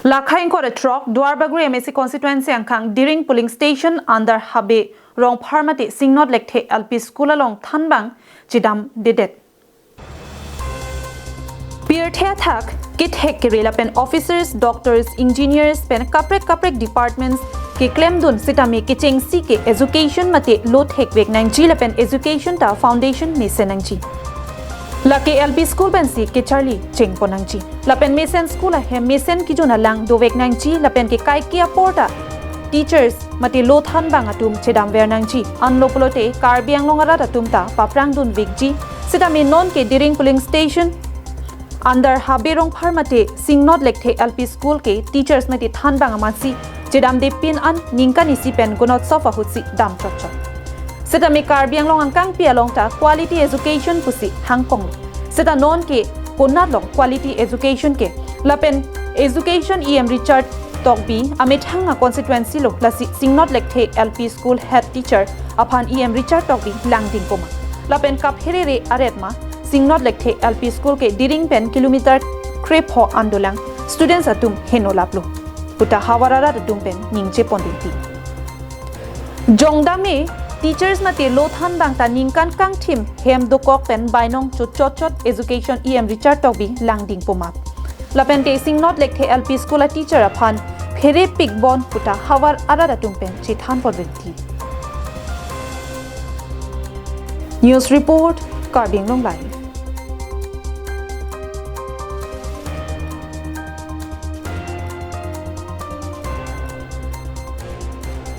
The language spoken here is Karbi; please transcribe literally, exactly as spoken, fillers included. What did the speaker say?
Lakha ingkoi ra throk Duarbagori M A C constituency angkang Diring polling station under Habe Rongphar mate Singnot Lekthe L P school along thanbang chedamdedet. Pirthe athak kethek kere lapen officers, doctors, engineers pen kaprek kaprek departments keklemdun sitame kechengsi ke education mate lo thekvek nangji lapen education ta foundation mesen nangji. Lake L P school pensi kecharli chengpon nangji. Lapen mesen school ahem mesen kejun alang dovek nangji lapen ke kaike apor ta teachers mate lo thanbang atum chedamver nangji. Anlo pulote Karbi Anglong arat atum ta paprangdunvekji. Sitame non ke Diring polling station under Habe Rongphar mate Singnot Lekthe L P school ke teachers mate thanbang amatsi chedamde pin an ningkan isi pen Gunotsav ahutsi dam chotchot. Sitame Karbi Anglong angkangpi along ta quality education pusi hangkong. Sita non ke konat long quality education ke lapen education E M Richard Tokbi amethang a constituency lo, lasi Singnot Lekthe L P school head teacher aphan E M Richard Tokbi langding poma. Lapen kapherere aret ma Singnot Lekthe L P school ke Diring pen kilometer krepho an dolang, students atum heno laplo puta havar arat atum pen ningje pondunti. Jongdame teachers mate lo thanbang ta ningkan kangthim hem dokok pen bainong chotchot education E M Richard Tokbi langding poma. Lapente Singnot Lekthe L P school a teacher aphan pherepik bon puta havar arat atum pen chethan ponrengti. News report, Karbi Anglong Live.